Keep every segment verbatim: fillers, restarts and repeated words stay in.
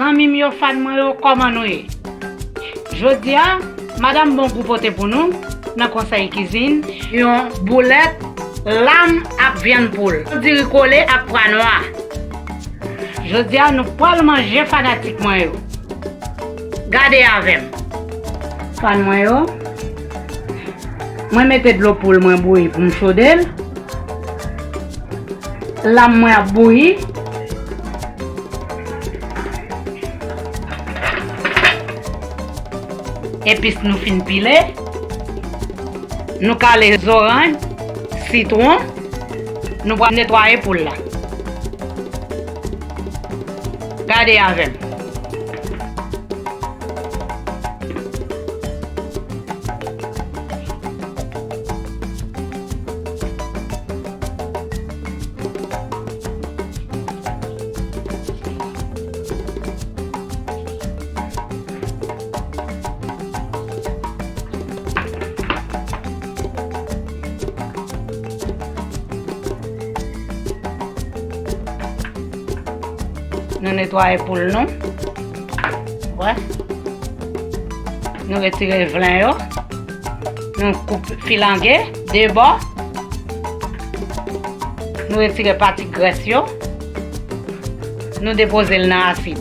Zanmi m yo, fan mwen yo, kòman nou ye? Jodi a, madanm Bongou pote pou nou, nan konsèy kizin, yon boulèt lam ak vyann poul, diri kole ak pwa nwa. Jodi a, nou pral manje, fanatik mwen yo. Gade avè m. Fan mwen yo, mwen mete dlo poul mwen bouyi pou m chode l. Lam mwen ap bouyi. Epis nou fin pile. Nou kale zoranj, sitwon. Nou pral netwaye poul la. Gade avè m. Nou netwaye poul nou. Wè. Nou retire vlen yo. Nou koupe, filange de bò. Nou retire pati grès yo. Nou depoze l nan asid.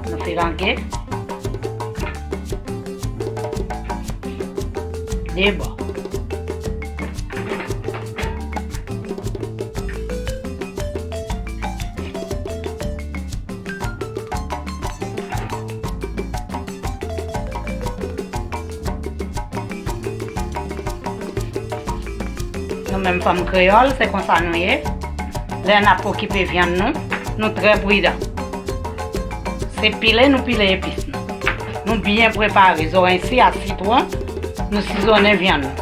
Nou filange de bò. Nou menm fanm kreyòl, se konsa nou ye. Lè n ap okipe vyann nou, nou trè pridan. Se pile nou pile epis nou. Nou byen prepare zoranj si ak sitwon, nou sizonnen vyann nou.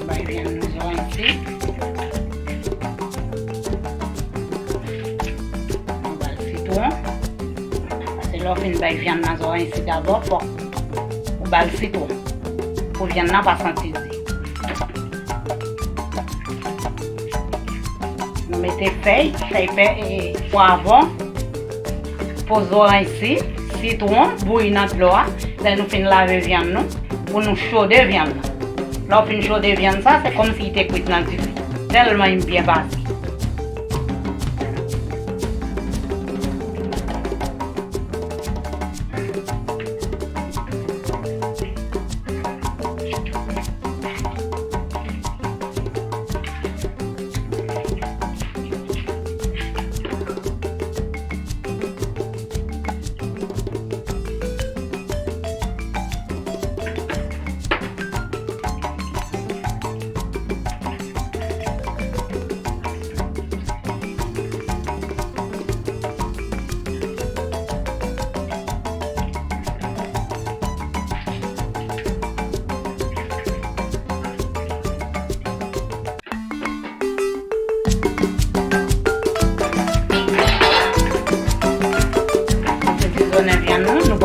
Bay vyann nou zoranj si. Nou ba l sitwon. Paske lè w fin bay vyann nan zoranj si dabò, fòk ou ba l sitwon. Pou vyann nan pa santi ze. Nou mete fèy, fèy pè, e, pwavwon, po zoranj si, sitwon, bouyi nan dlo a. Lè nou fin lave vyann nou, pou nou chode vyann nan. Lè w fin chode vyann sa, se kòmsi li te kwit nan dife. Tèlman li byen pase.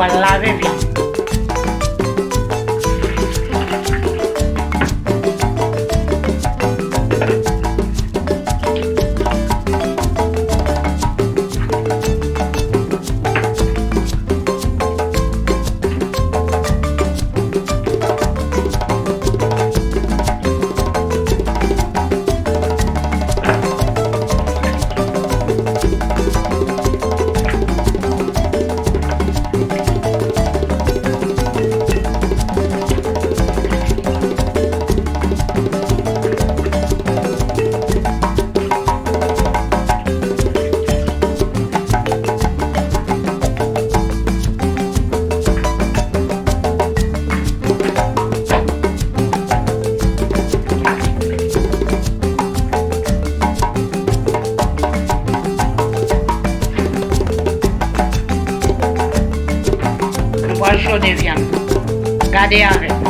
Al lave vyann. Nou pral chode vyann. Gade avè m.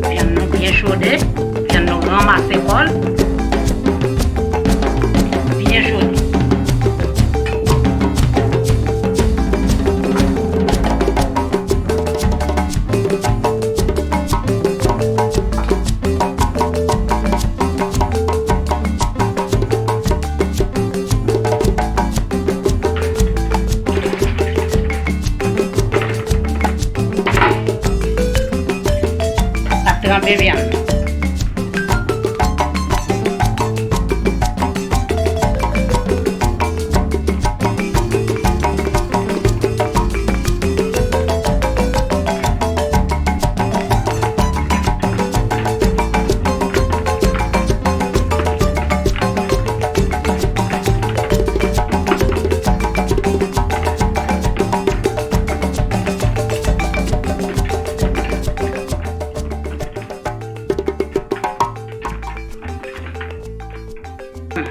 Vyann nou byen chode, vyann nou ranmase kò l, byen chode. Ap tranpe vyann.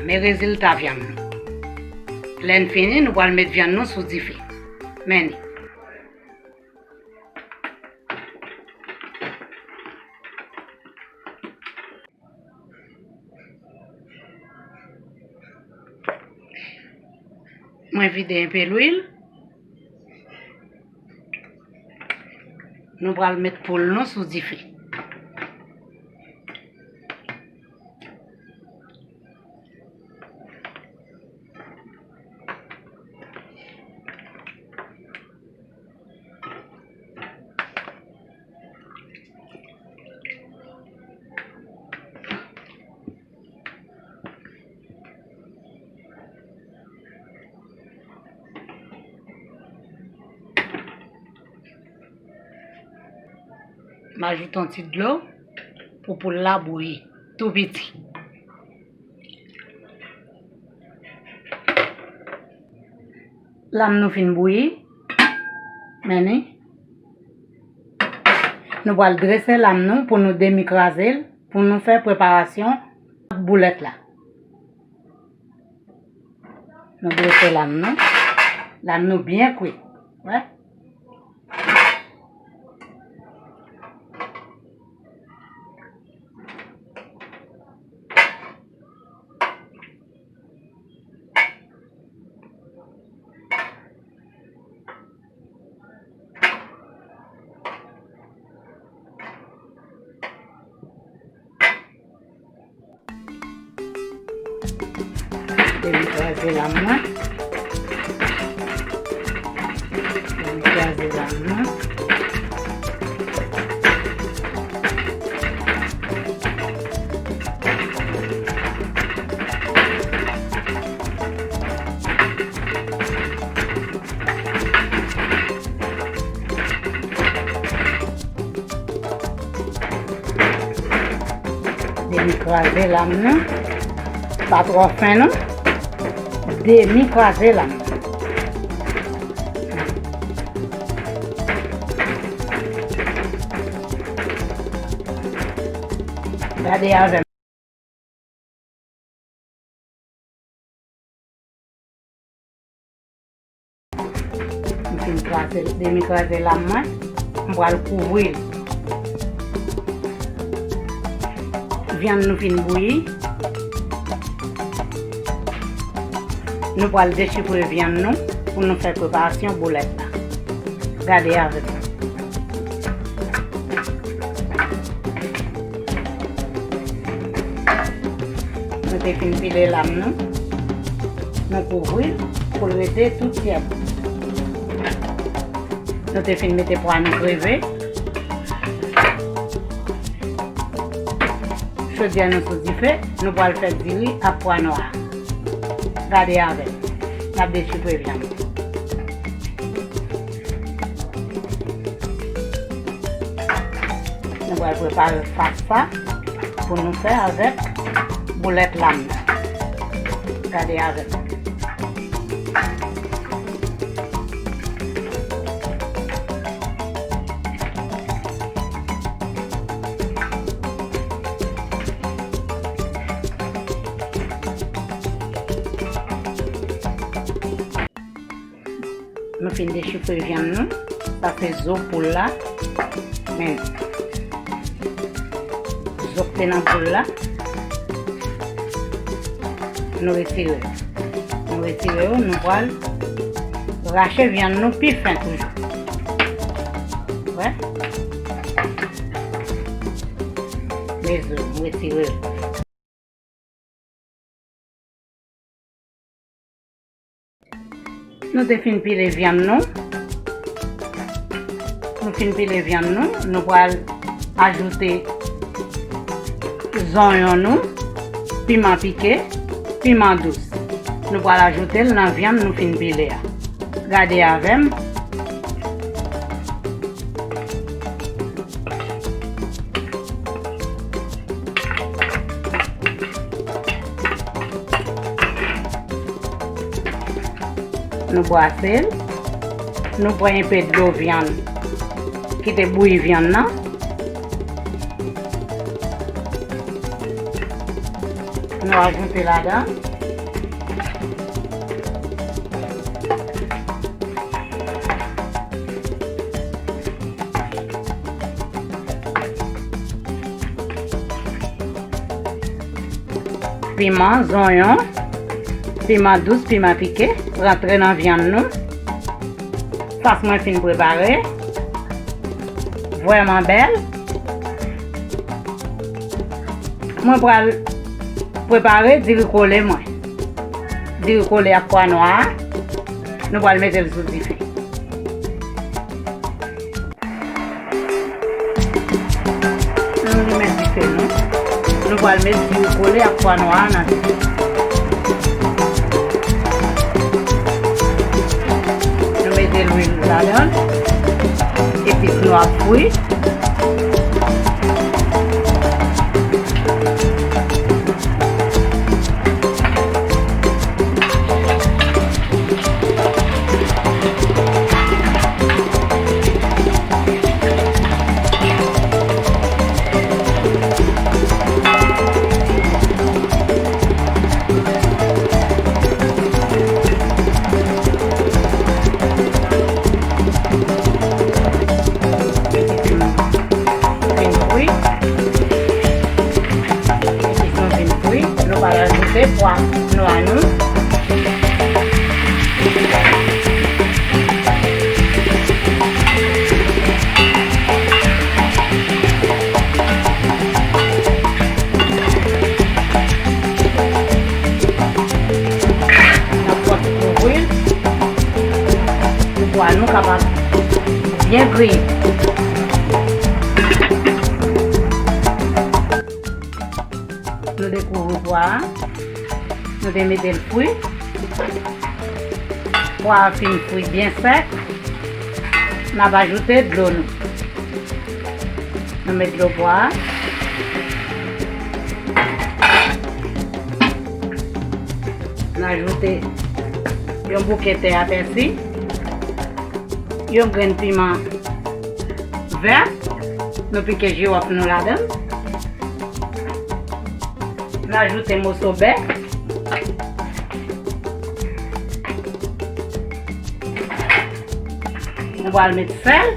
Men rezilta vyann nou. Lè n fini, nou pral met vyann nou sou dife. Men ni. Mwen vide enpe lwil. Nou pral met poul nou sou dife. M ajoute yon ti dlo pou poul la bouyi tou piti. Lam nou fin bouyi, men ni. Nou pral drese lam nou pou nou demi kraze l, pou nou fè preparasyon boulèt la. Nou drese lam nou. Lam nou byen kwit. Wè. Demi kraze lam nan. Demi kraze lam nan. Demi kraze lam nan. Pa twò fen non. Demi kraze lam nan. Gade avè m. Fin kraze, demi kraze lam mwen, m pral kouvri l. Vyann nou fin bouyi. Nou pral dechifre vyann nou pou nou fè preparasyon boulèt la. Gade avè m. Nou te fin pile lam nou. Nou kouvri l pou l rete tou tyèd. Nou te fin mete pwa nou kreve. Chodyè nou sou dife, nou pral fè diri ak pwa nwa. Gade avè m. N ap dechifre vyann. Nou pral prepare fas sa pou nou fè avèk boulèt lam nan. Gade avè m. Nou fin dechifre vyann nou. Sa se zo poul la. Men, zo k te nan poul la. Nou retire. Nou retire yo, nou pral rache vyann nou pi fen toujou. Wè? Men zo, nou retire yo. Nou te fin pile vyann nou. Nou fin pile vyann nou. Nou pral ajoute zonyon nou, piman pike, piman dous. Nou pral ajoute l nan vyann nou fin pile a. Gade avè m. Nou brase l. Nou pran enpe dlo vyann ki te bouyi vyann nan. Nou ajoute ladan. Piman, zonyon, piman dous, piman pike, rantre nan vyann nou. Sas mwen fin prepare. Vrèman bèl. Mwen pral prepare diri kole mwen. Diri kole ak pwa nwa a. Nou pral mete l sou dife. Nou limen dife nou. Nou pral met diri kole ak pwa nwa a nan dife. Nou mete lwil ladan l. Epis nou ap fri. Vin fri. Epis nou vin fri. Nou pral ajoute pwa nwa nou. N ap kontinye kouvri l pou pwa nou kapab byen griye. Nou dekouvri pwa a. Nou te mete l fri. Pwa a fin fri byen sèk. N ap ajoute dlo nou. Nou met dlo pwa a. N ajoute yon bouke tè a pèsi. Yon grenn piman vè. Nou pike jiwòf nou ladan l. N ajoute moso bè. Nou pral met sèl.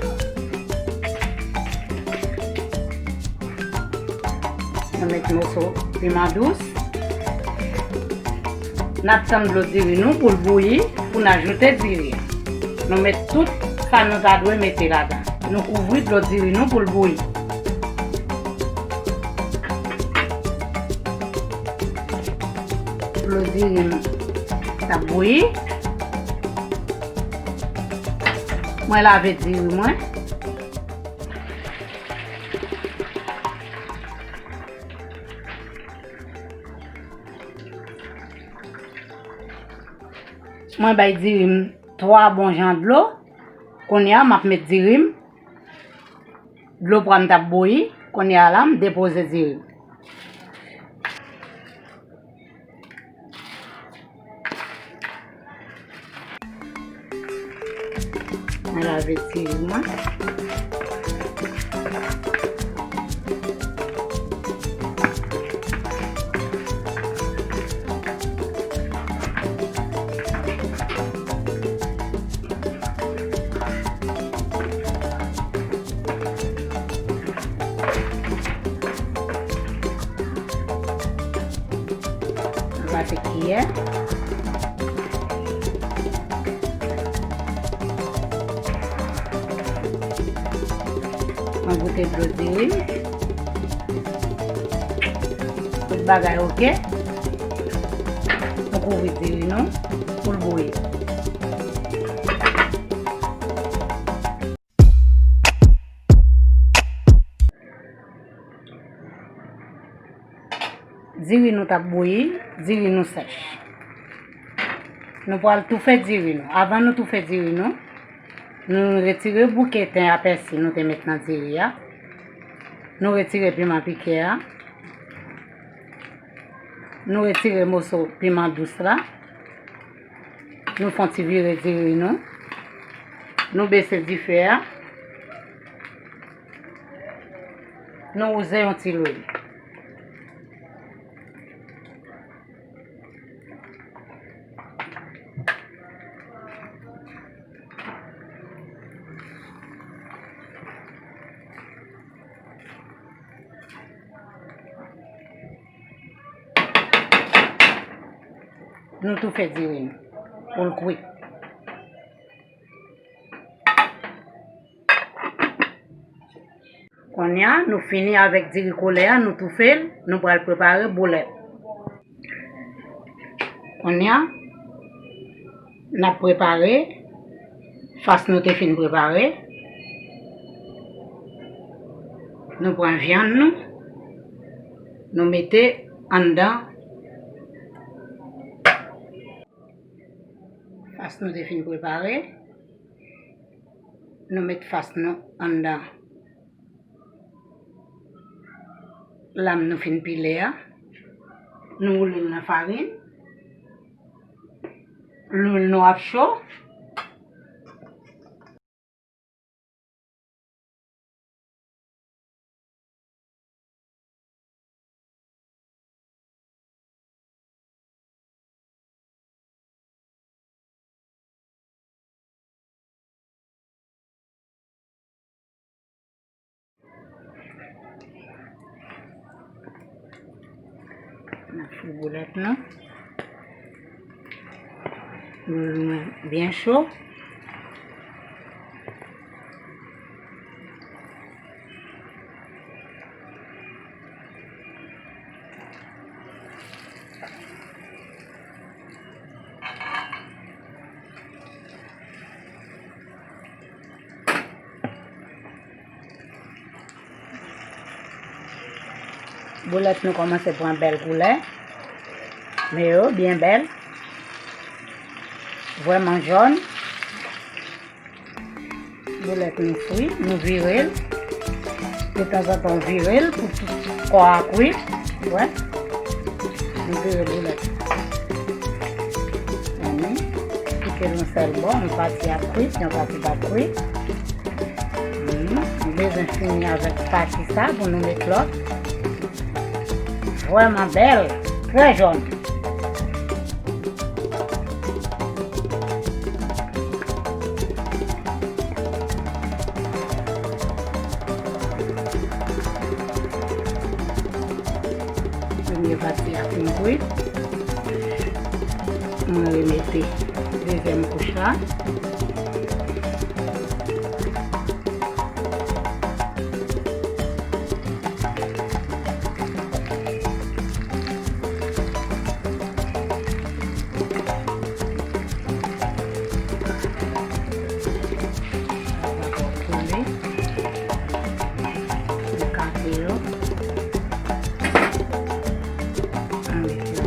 Nou met moso piman dous. N ap tann dlo diri nou pou l bouyi pou n ajoute diri a. Nou met tout sa nou ta dwe mete ladan. Nou kouvri dlo diri nou pou l bouyi. Dlo diri m t ap bouyi. Mwen lave diri mwen. Mwen bay diri m twa bon jan dlo. Kounye a, m ap met diri m. Dlo pwa m t ap bouyi. Kounye a la, m depoze diri m. Mwen lave diri mwen. Mwen pase kiyè. Mwen goute dlo diri m. Tout bagay oke. Nou kouvri diri nou pou l bouyi. Diri nou t ap bouyi, diri nou sèch. Nou pral toufe diri nou. Avan nou toufe diri nou, nou retire bouke ten a pèsi nou te met nan diri a. Nou retire piman pike a. Nou retire moso piman dous la. Nou fè yon ti vire diri nou. Nou bese dife a. Nou wouze yon ti lwil. Nou toufe diri nou pou l kwit. Kounye a, nou fini avèk diri koulè a, nou toufe l, nou pral prepare boulèt. Kounye a, n ap prepare fas nou te fin prepare. Nou pran vyann nou, nou mete anndan fas nou te fin prepare. Nou met fas nou anndan lam nou fin pile a. Nou woule l nan farin. Lwil nou ap cho. N ap fri boulèt nou. Lwil nou byen cho. Boulèt nou kòmanse pran bèl koulè. Men yo byen bèl. Vrèman jòn. Boulèt nou fri, nou vire l. Detanzantan w vire l pou tout kò a kwit. Ou wè? Nou vire boulèt. Ann pike l yon sèl bò, yon pati ap kwit, yon pati p ap kwit. Hmm, nou bezwen fini avèk pati sa pou nou met lòt. Vrèman bèl, trè jòn. Wi. Mwen remete dezyèm kouch la. Sa va pou koule. Li kate yo. Ann mete la.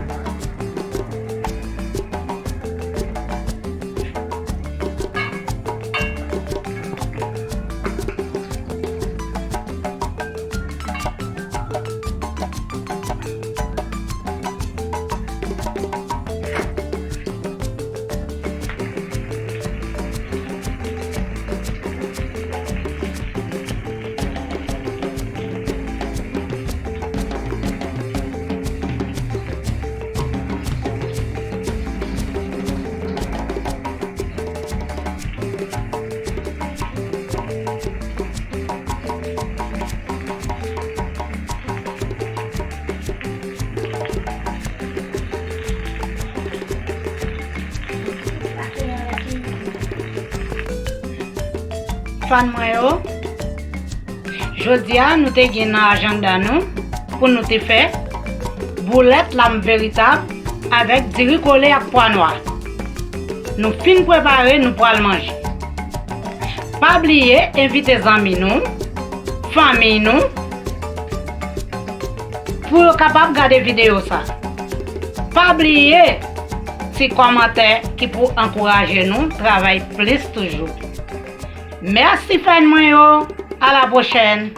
Fan mwen yo, jodi a nou te gen nan ajanda nou pou nou te fè boulèt lam veritab avèk diri kole ak pwa nwa. Nou fin prepare, nou pral manje. Pa bliye envite zanmi nou, fanmi nou, pou yo kapab gade videyo sa. Pa bliye ti kòmantè ki pou ankouraje nou travay plis toujou. Mèsi fan mwen yo, a la pwochèn.